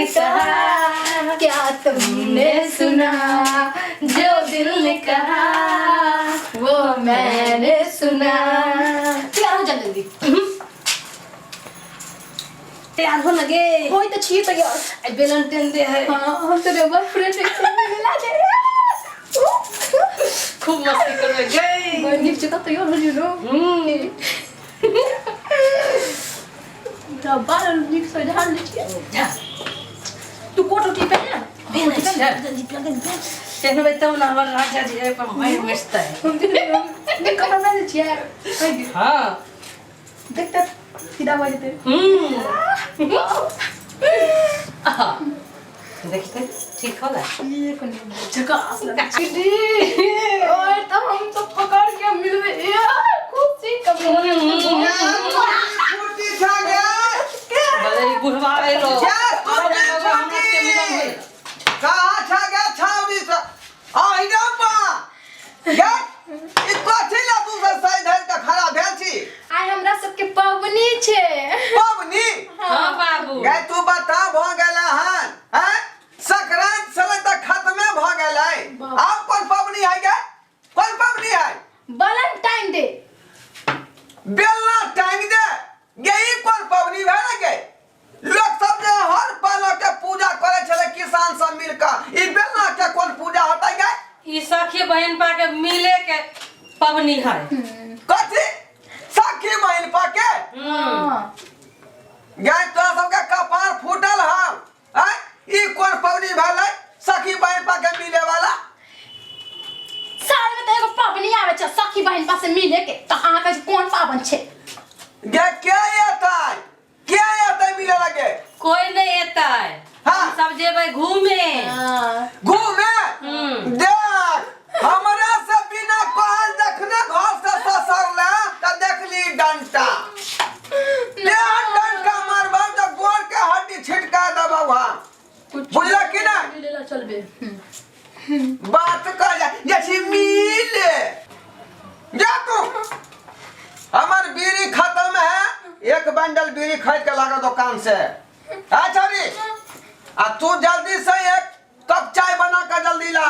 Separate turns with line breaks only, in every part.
ने कहा क्या तुमने सुना, जो दिल ने कहा वो मैंने सुना। तैयार हो जा जल्दी।
तैयार हो लगे।
होई तो छिए तैयार।
आई बेलन टेन दे है।
हाँ, हम तेरे बॉयफ्रेंड मिला दे।
खूब मस्ती करबे गई।
बड़ नीक जकाँ तैयार हो नो। पूरा बाल नीक से झाड़ लै छियै।
जा।
तू कोट उठी पहन।
पहनै छियै। पहनबै तब ने हमर राजा जी एहि पर मारि मचतै।
हम नीक कपड़ा पहनै छियै।
हाँ।
देखते फिदा भऽ जेतै।
आहा। देखते ठीक होला।
ये कनि झकास लगै छै। और तब हम सब पकड़ के मिलबै यार, खुशी कभी।
कुर्ती छा गए।
भले ई बुढ़वा एलो।
जा, तू
हमरा
के
बाबा हमरा के मिलन
छोटी।
होइल।
कहाँ छा गए छावनी से आहि रे बा गे, ई कथी ला तू सब सही धरि के खड़ा भेल छी?
आइ हमरा सबके पबनी छै।
पबनी?
हाँ बाबू।
गे तू बता भ गेला हन हैं? संक्रांति छलै तऽ खत्मे भ गेलै, आब कोन पबनी है गे? कोन पबनी है?
Valentine day.
बेलना टांग दे गे, ई कोन पबनी भेलै गे? लोक सब जे हर पालो के पूजा करे छलै किसान सब मिल के, ई बेलना के कोन पूजा होतै गे?
ई सखी बहन पा के मिले के पबनी है।
कथी सखी बहन पा के?
हाँ।
गे तोरा सबके कपार फूटल हौ आँय? ई कोन पबनी भेलै सखी बहन पा के मिले वाला?
साल में तऽ एगो पबनी आबै छै सखी बहिन पास मिले के, तऽ अहाँ कहै छी कोन पाबनि छै?
गे के एतै, के एतै मिले लगे?
कोई नहीं एतै।
हाँ।
हम सब जेबै घूमे।
हाँ।
घूमे? देख हमरा से बिना कहल जखने घर से ससरले त देखली डंटा, तेहन डंटा मारबौ त गोड़ के हड्डी छिटका देबौ। हम बुझला कि नहीं?
मिले ला चलबे।
बात कर जा जैसे मिले जा तू। हमर बीड़ी खत्म है, एक बंडल बीड़ी खरीद के लागा दुकान से। आ छौरी, आ तू जल्दी से एक कप चाय बना के जल्दी ला,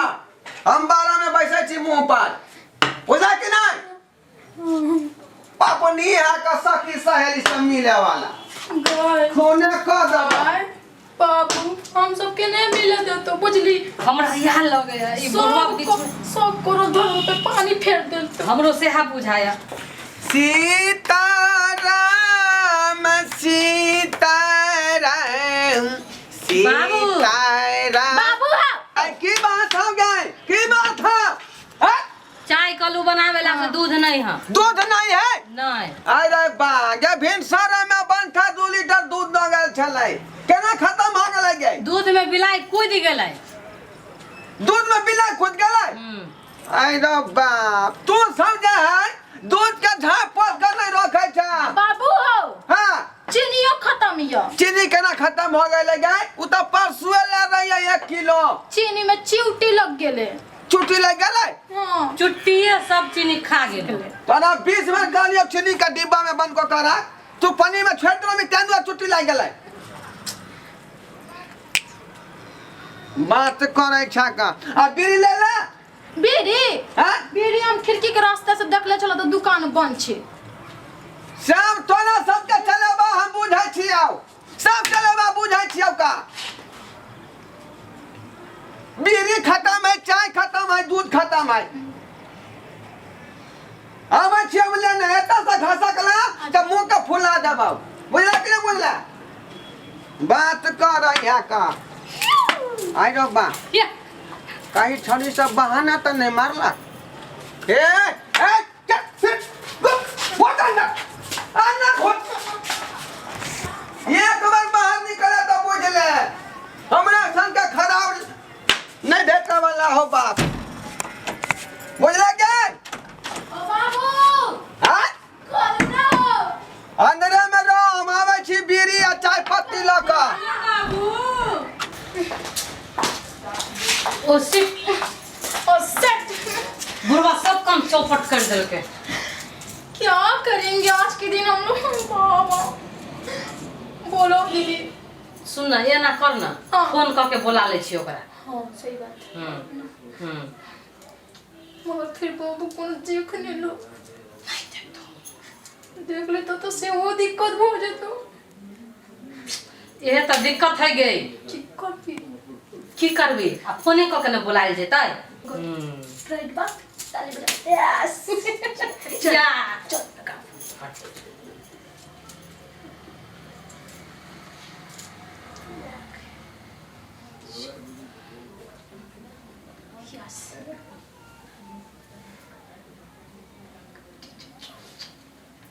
हम 12 में बैसे छी मुंह पर, बुझला कि नहीं? अपनी है का सखी सहेली सब मिले वाला।
गाय।
खूने क दबा।
गाय बाबू, हम सबके नहीं मिले देतो, बुझली?
हमरा इएह लगे है ई बुढ़वा
सब
बीच
को
में।
सब करो धर्म पे पानी फेर देलतो।
हमरो सेहा बुझाया।
सीताराम सीताराम सीताराम।
बाबू हा।
अरे की बात हो गए, की बात हो हैं?
चाय कलू बनावे ला से दूध नहीं है।
दूध नहीं है?
नहीं।
अरे बा गे, भिनसर में बनथा 2 लीटर दूध न गेल छलै, केना खत्म हो गेलै गे?
दूध में बिलाई कूद गेलै।
दूध में बिलाई कूद गेलै? अरे बाप, तू समझे है दूध के झाँप पोस के नहीं रखे छे।
बाबू हो।
हाँ।
चीनियो खत्म यो।
चीनी केना खत्म हो गेलै गे? उ तो परसुए ले रही है 1 किलो।
चीनी में चिउटी लग गेले।
चुटी लग गेलै?
हाँ।
चुट्टिए सब चीनी खा गेलै।
तोरा 20 बेर कहलियौ चीनी के डिब्बा में बंद कऽ के राख, तू पानी में छोड़ि देलही, तें दुआरे चुट्टी लागि गेलै। बात करै छा का आ बीड़ी ले ले।
बीड़ी?
हाँ?
बीड़ी हम खिड़की के रास्ता से देखले छलो तो दुकान बंद छे।
सब तोरा सबके चलेबा हम बुझै छियौ, सब चलेबा बुझै छियौ का। बीड़ी खत्म है, चाय खत्म है, दूध खत्म है, आबै छियौ लेने, एतऽ से घसकला तऽ मुँह के फुला देबौ, बुझला कि नहि बुझला? बात कर यहाँ का। आइ रो बा, कहीं छड़ी सब बहाना तऽ नहीं मारलक? ए ए चल, फिर, गो, घुस अंदर, अंदर घुस। एक बार बाहर निकले तो बुझ ले हमरा सन के खराब नहीं भेटे वाला हो बाप, बुझले के?
ओ बाबू।
हाँ?
खोल ना।
अंदरे में रहो, हम आबै छी बीड़ी आ चाय पत्ती लऽ कऽ।
ओ सिट।
ओ सेट।
बुढ़वा सब काम चौपट कर देलकै।
क्या करेंगे आज के दिन हम लोग बाबा? बोलो दीदी,
सुन ना एना कर ना
हाँ।
फोन कऽ के बोला लै छी ओकरा।
हाँ, सही बात।
हम्म हम्म
मगर फिर बाबू कोनो देख नहीं लो, नहीं देखतो, देख लेतो तो सेहो दिक्कत भऽ जेतो।
इहे तऽ दिक्कत है गई।
की करबी?
की करबी, आ फोने कऽ के ने बोलायल जेतै।
राइट बात, ताली बजा। यस।
जा।
चल लगा। यस।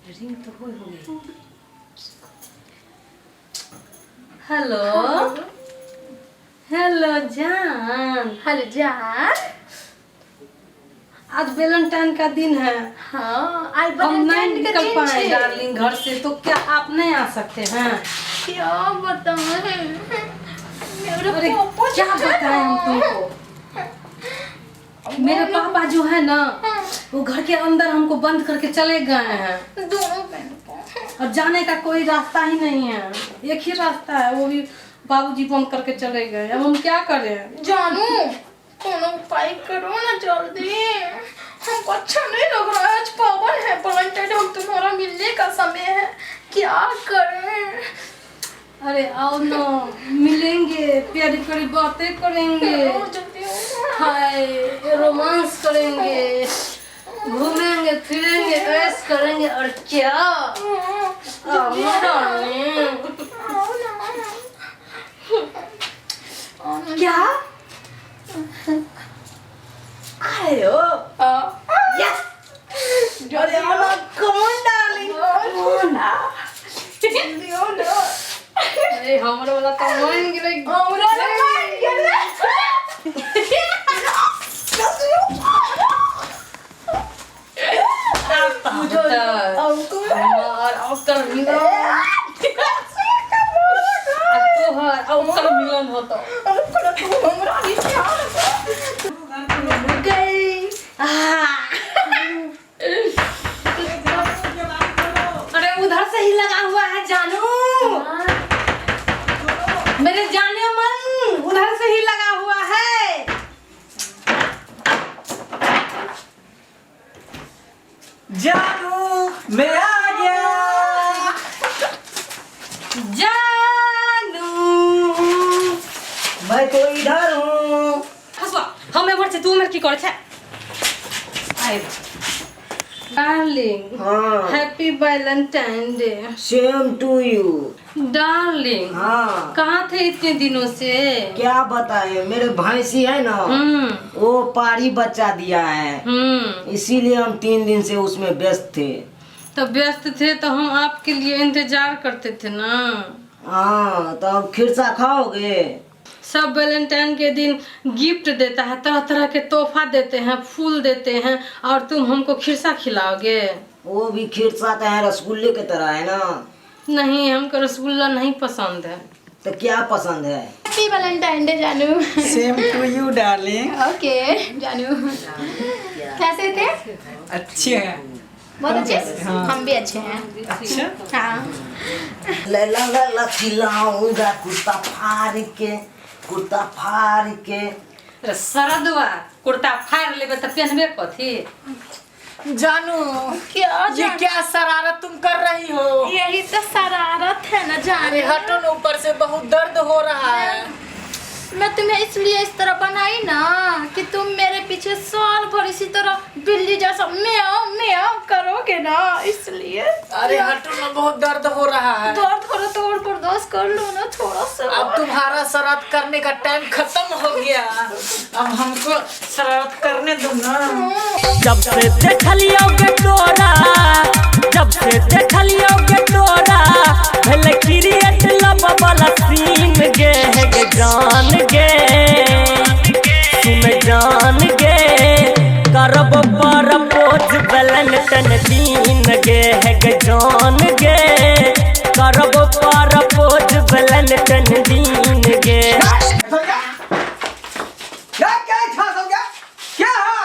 रिंग तो हो गई। हेलो हेलो जान।
हेलो जान।
आज वेलेंटाइन का दिन है।
हाँ, आज
हम नहीं
वैलेंटाइन का
निकल
दिन
पाए
छै।
डार्लिंग घर से, तो क्या आप नहीं आ सकते हैं?
क्या बताएं मेरे
अरे
पापा
क्या
जो है
बताएं हम
ना,
तुमको, मेरे पापा जो है ना वो घर के अंदर हमको बंद करके चले गए हैं।
दोनों बहन को।
और जाने का कोई रास्ता ही नहीं है, एक ही रास्ता है, वो भी बाबूजी बंद करके चले गए। अब हम क्या करें?
जानू, कोनो उपाय करो ना जल्दी, हमको अच्छा नहीं लग रहा है। आज पावन है वैलेंटाइन, हम तुम्हारा मिलने का समय है, क्या करें?
अरे आओ ना, मिलेंगे, प्यारी प्यारी बातें करेंगे।
आओ, जल्दी आओ।
हाय रोमांस करेंगे, घूमेंगे फिरेंगे, ऐश करेंगे और क्या।
हाँ,
आओ ना डार्लिंग।
आओ ना, आओ ना।
क्या आयो?
हाँ।
यस। अरे आओ ना, come on darling, come on.
जल्दी आओ ना।
अरे हमरो वाला तो मान गेलै।
हमरा ने मान गेलै।
हमर ओकर मिलन आ तोहर आ ओकर मिलन होतो गई। अरे उधर से ही लगा हुआ है जानू, मेरे जाने मन उधर से ही लगा हुआ है।
जानू मैं आ गया।
जानू
मैं तो इधर हूँ।
हसुआ, हम एम्हर छी, तू उम्हर की करै छै? आइ डार्लिंग।
हाँ।
Happy Valentine day.
Same to you.
Darling.
हाँ।
कहाँ थे इतने दिनों से?
क्या बताए, मेरे भैंसी है ना, वो पारी बच्चा दिया है, इसीलिए हम 3 दिन से उसमें व्यस्त थे।
तो व्यस्त थे तो हम आपके लिए इंतजार करते थे ना।
हाँ, तो अब खिरसा खाओगे?
सब वैलेंटाइन के दिन गिफ्ट देता है, तरह तरह के तोहफा देते हैं, फूल देते हैं, और तुम हमको खिरसा खिलाओगे?
वो भी खिरसा का है, रसगुल्ले की तरह है ना।
नहीं, हमको रसगुल्ला नहीं पसंद है।
तो क्या पसंद है?
हैप्पी वैलेंटाइन डे जानू।
Same to you darling.
Okay जानू, कैसे थे?
अच्छे हैं।
बहुत अच्छे। हम भी अच्छे हैं।
अच्छा।
हाँ।
लैला लैला खिलाऊंगा कुर्ता फाड़ के, कुर्ता फाड़ के।
अरे सरदवा, कुर्ता फाड़ लेबे तऽ पेन्हबे कथी?
जानू।
क्या?
ये क्या शरारत तुम कर रही हो?
यही तो शरारत है ना जानू।
अरे हटो ना, ऊपर से बहुत दर्द हो रहा है।
मैं तुम्हें इसलिए इस तरह बनाई ना कि तुम मेरे पीछे साल भर इसी तरह बिल्ली जैसा म्याऊं म्याऊं करोगे ना, इसलिए।
अरे हटो ना, बहुत दर्द हो रहा है।
दर्द हो रहा तो और बर्दाश्त कर लो ना थोड़ा सा।
अब तुम्हारा शरारत करने का टाइम खत्म हो गया, अब हमको शरारत करने दो ना।
जब से देखलियो गे तोरा, जब से देखलियो गे तोरा, भेल क्रिएट लब वाला सीन गे हे गे जान गे, सुन जान गे, करब पर पोज बैलेंटन दिन गे हे गे जान गे, करब पर पोज बैलेंटन दिन गे।
क्या क्या इच्छा सब क्या क्या है?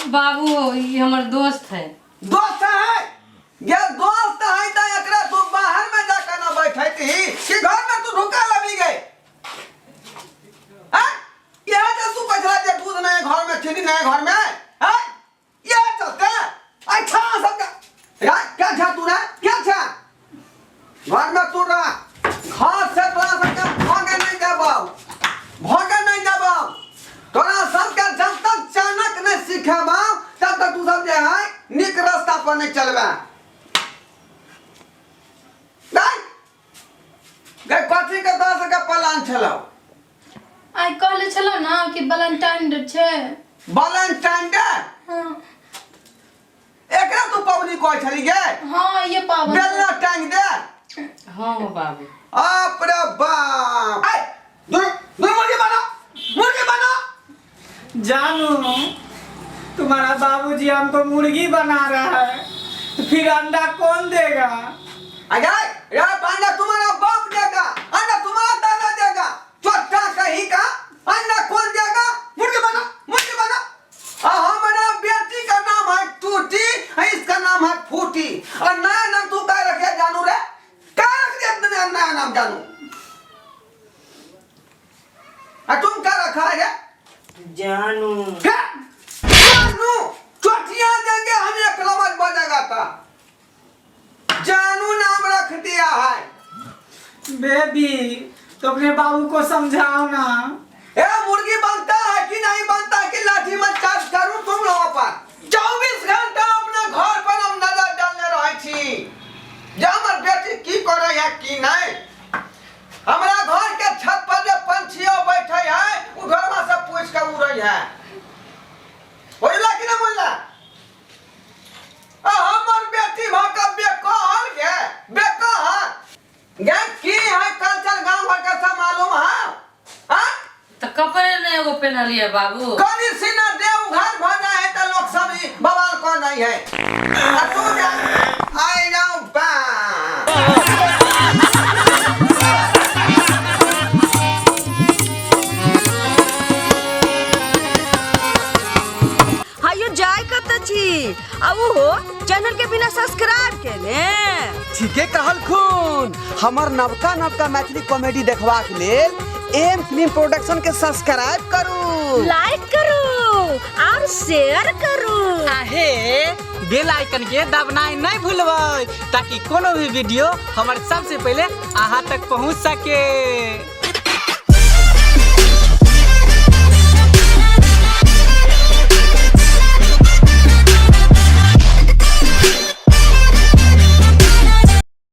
बाबू, ये हमर दोस्त है।
दोस्त है? ये दोस्त है तो एकरा घर में तू रह। घर से तोरा सबके भागे नहीं देबौ, भागे नहीं देबौ। तोरा सबके जब तक चाणक्य नहीं सिखेबौ तब तक तू सब जे है नीक रास्ता पर नहीं चलबे। नहीं गे कथी के तोरा सबके प्लान छलौ?
आइ कहले छलो ना कि वैलेंटाइन डे छै।
Valentine day?
हाँ।
एकरा तू पबनी कहै छली गे?
हाँ ये पावन।
बेलना टांग दे।
हाँ बाबू।
बाप रे बाप। ए, दूर दूर मुर्गी बना, मुर्गी बना।
जानू तुम्हारा बाबूजी हमको मुर्गी बना रहा है तो फिर अंडा कौन देगा?
अरे यार अंडा तुम्हारा बाप देगा, अंडा तुम्हारा दादा देगा। चोटा कहीं का अंडा कौन देगा? मुर्गी बना, मुर्गी बना। हमारा बेटी का नाम है टूटी, इसका नाम है फूटी। और नया नाम तू क्या रखे जानू रे? क्या रख दिया तुमने नया नाम जानू? और तुम क्या रखा है रे?
जानू।
क्या? जानू चोटियां देंगे हम, एक लमज बजेगा था। जानू नाम रख दिया है।
बेबी तो अपने बाबू को समझाओ ना।
ए मुर्गी बनता है कि नहीं बनता है कि लाठी में चार्ज करूं तुम लोगों पर? 24 घंटा अपने घर पर हम नजर डालने रहे छी जे हमर बेटी की करे है की नहीं। हमरा घर के छत पर जे पंछियो बैठे है उ घरवा से पूछ के उड़े है। बुझला कि ना बुझला? हमर बेटी भा बेकहर गे, बेकहर गे की है कल्चर गांव घर के सब मालूम है? हाँ?
तो कपड़े नहीं एगो पहनलिए बाबू।
कनी सीना देव घर भजा है तो लोग सब ही बवाल को नहीं है। आ तू जा आई जाऊं बा।
हायो जाय कत छी आ उहो चैनल के बिना सब्सक्राइब केने।
ठीके कहलखुन। हमर नवका नवका मैथिली कॉमेडी देखबाक लेल एम फिल्म प्रोडक्शन के सब्सक्राइब करू,
लाइक करू और शेयर करू।
आहे बेल आइकन के दबनाई नहीं भूलबै ताकि कोनो भी वीडियो हमर सबसे पहले अहाँ तक पहुँच सके।